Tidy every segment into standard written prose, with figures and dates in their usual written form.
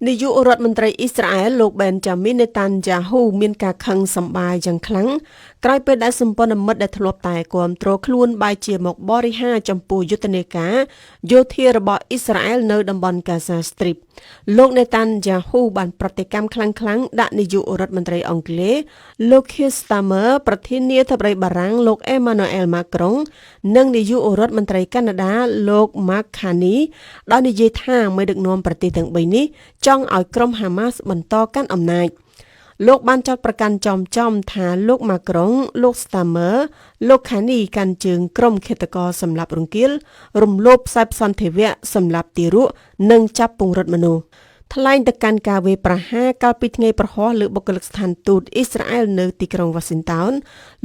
នាយករដ្ឋមន្ត្រីអ៊ីស្រាអែលលោកបេនចាមីននេតាន់យ៉ាហ៊ូមានការខឹងសម្បារយ៉ាងខ្លាំងក្រោយពេលដែលសម្ព័ន្ធមិត្តដែលធ្លាប់តែគាំទ្រខ្លួនបែរជាមកបរិហារចំពោះយុទ្ធនាការយោធារបស់អ៊ីស្រាអែលនៅតំបន់កាហ្សាស្ទ្រីបលោកនេតាន់យ៉ាហ៊ូបានប្រតិកម្មខ្លាំងៗដាក់នាយករដ្ឋមន្ត្រីអង់គ្លេសលោក Keir Starmer ប្រធានាធិបតីបារាំងលោកអេម៉ានូអែលម៉ាក្រុងនិងនាយករដ្ឋមន្ត្រីកាណាដាលោក Mark Carney ដោយនិយាយថាមេដឹកនាំប្រទេសទាំងបីនេះចង់ឲ្យក្រុមហាម៉ាស់បន្តកាន់អំណាចលោកបានចោទប្រកាន់ចំចំថាលោកម៉ាក្រុងលោកស្តាមើលោកខានីកាន់ជើងក្រុមឃាតករសម្លាប់រង្គាលរំលោភផ្សែបសន្តិវៈសម្លាប់ទារកនិងចាប់ពង្រត់មនុស្សថ្លែងទៅកាន់ការវាយប្រហារកាលពីថ្ងៃព្រហស្បតិ៍លើបុគ្គលិកស្ថានទូតអ៊ីស្រាអែលនៅទីក្រុងវ៉ាស៊ីនតោន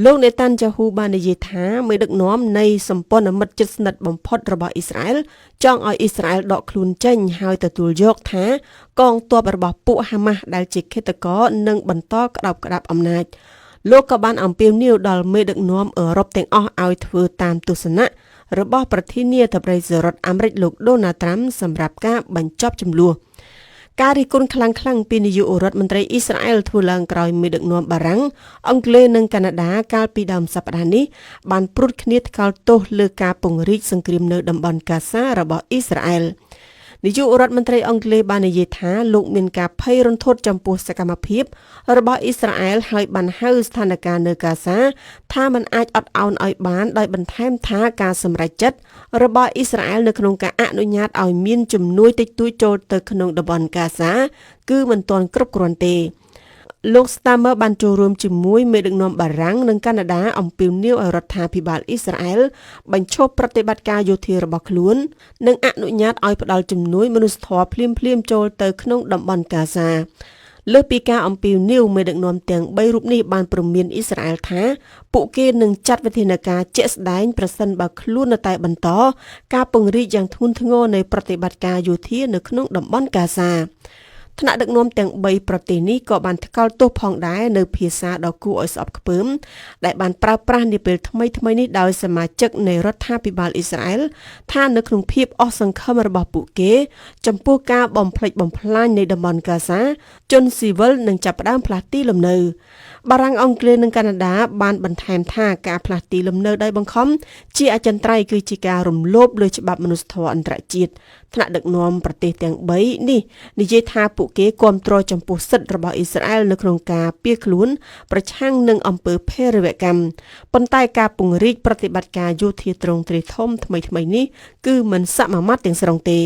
លោកនេតាន់យ៉ាហ៊ូបាននិយាយថាមេដឹកនាំនៃសម្ព័ន្ធមិត្តជិតស្និទ្ធបំផុតរបស់អ៊ីស្រាអែលចង់ឲ្យអ៊ីស្រាអែលដកខ្លួនចេញហើយទទួលយកថាកងទ័ពរបស់ពួកហាម៉ាស់ដែលជាឃាតករនឹងបន្តក្តោបក្តាប់អំណាចលោកក៏បានអំពាវនាវដល់មេដឹកនាំអឺរ៉ុបទាំងអស់ឲ្យធ្វើតាមទស្សនៈរបស់ប្រធានាធិបតីសហរដ្ឋអាមេរិកលោកដូណាល់ត្រាំសម្រាប់ការបញ្ចប់ជម្លោះការរិះគន់ខ្លាំងៗពីនាយករដ្ឋមន្ត្រីអ៊ីស្រាអែលធ្វើឡើងក្រោយមេដឹកនាំបារាំងអង់គ្លេសនិងកាណាដាកាលពីដើមសប្តាហ៍នេះបានព្រួតគ្នាថ្កោលទោសលើការពង្រីកសង្គ្រាមនៅតំបន់កាហ្សារបស់អ៊ីស្រាអែលនាយករដ្ឋមន្ត្រីអង់គ្លេសបាននិយាយថាលោកមានការភ័យរន្ធត់ចំពោះសកម្មភាពរបស់អ៊ីស្រាអែលហើយបានហៅស្ថានភាពនៅកាហ្សាថាมันអាចអត់ឱនឲ្យបានដោយបន្ថែមថាការសម្រេចចិត្តរបស់អ៊ីស្រាអែលនៅក្នុងការអនុញ្ញាតឲ្យមានជំនួយតិចតួចចូលទៅក្នុងតំបន់កាហ្សាគឺមិនទាន់គ្រប់គ្រាន់ទេលោក Starmer បានចូលរួមជាមួយមេដឹកនាំបារាំងនិងកាណាដាអំពាវនាវឲ្យរដ្ឋាភិបាលអ៊ីស្រាអែលបញ្ឈប់ប្រតិបត្តិការយោធារបស់ខ្លួននិងអនុញ្ញាតឲ្យផ្ដល់ជំនួយមនុស្សធម៌ភ្លាមៗចូលទៅក្នុងតំបន់កាហ្សាលើសពីការអំពាវនាវមេដឹកនាំទាំង3រូបនេះបានព្រមានអ៊ីស្រាអែលថាពួកគេនឹងចាត់វិធានការជាក់ស្ដែងប្រសិនបើខ្លួននៅតែបន្តការពង្រីកយ៉ាងធ្ងន់ធ្ងរនៃប្រតិបត្តិការយោធានៅក្នុងតំបន់កាហ្សាថ្នាក់ដឹកនាំទាំង3ប្រទេសនេះក៏បានថ្កោលទោសផងដែរនៅភាសាដ៏គួរឲ្យស្អប់ខ្ពើមដែលបានប្រើប្រាស់នាពេលថ្មីៗនេះដោយសមាជិកនៃរដ្ឋាភិបាលអ៊ីស្រាអែលថានៅក្នុងភាពអស់សង្ឃឹមរបស់ពួកគេ ចំពោះការបំផ្លិចបំផ្លាញនៃតំបន់កាហ្សាជនស៊ីវិលនឹងចាប់ផ្ដើមផ្លាស់ទីលំនៅបារាំងអង់គ្លេសនិងកាណាដាបានបន្ថែមថាការផ្លាស់ទីលំនៅដោយបង្ខំជាអចិន្ត្រៃយ៍គឺជាការរំលោភលើច្បាប់មនុស្សធម៌អន្តរជាតិថ្នាក់ដឹកនាំប្រទេសទាំង3នេះនិយាយថាពួកគេគាំទ្រចំពោះសិទ្ធិរបស់អ៊ីស្រាអែលនៅក្នុងការពារខ្លួនប្រឆាំងនឹងអំពើភេរវកម្មប៉ុន្តែការពង្រីកប្រតិបត្តិការយោធាទ្រង់ទ្រាយធំថ្មីៗនេះគឺមិនសមាមាត្រទាំងស្រុងទេ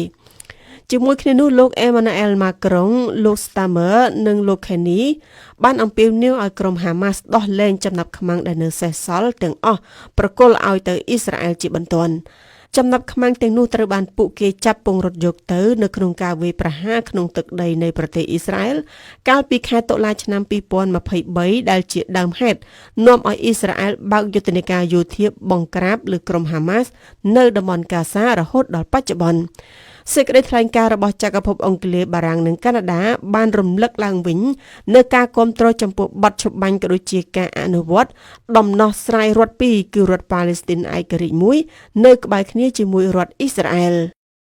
ជាមួយគ្នានោះលោកអេម៉ានូអែលម៉ាក្រុងលោកស្តាមើនិងលោកខេនីបានអំពាវនាវឲ្យក្រុមហាម៉ាស់ដោះលែងចំណាប់ខ្មាំងដែលនៅសេសសល់ទាំងអស់ប្រគល់ឲ្យទៅអ៊ីស្រាអែលជាបន្ទាន់ចំណាប់ខ្មាំងទាំងនោះត្រូវបានពួកគេចាប់ពង្រត់យកទៅនៅក្នុងការវាយប្រហារក្នុងទឹកដីនៃប្រទេសអ៊ីស្រាអែលកាលពីខែតុលាឆ្នាំ2023ដែលជាដើមហេតុនាំឲ្យអ៊ីស្រាអែលបើកយុទ្ធនាការយោធាបង្ក្រាបលើក្រុមហាម៉ាស់នៅតំបន់កាហ្សារហូតដល់បច្ចុប្បន្នសេចក្តីថ្លែងការណ៍របស់ចក្រភពអង់គ្លេសបារាំងនិងកាណាដាបានរំលឹកឡើងវិញនៅការគាំទ្រចំពោះបទច្បាញ់ក៏ដូចជាការអនុវត្តដំណោះស្រាយរដ្ឋពីរគឺរដ្ឋប៉ាឡេស្ទីនឯករាជ្យមួយនៅក្បែរគ្នាជាមួយរដ្ឋអ៊ីស្រាអែល។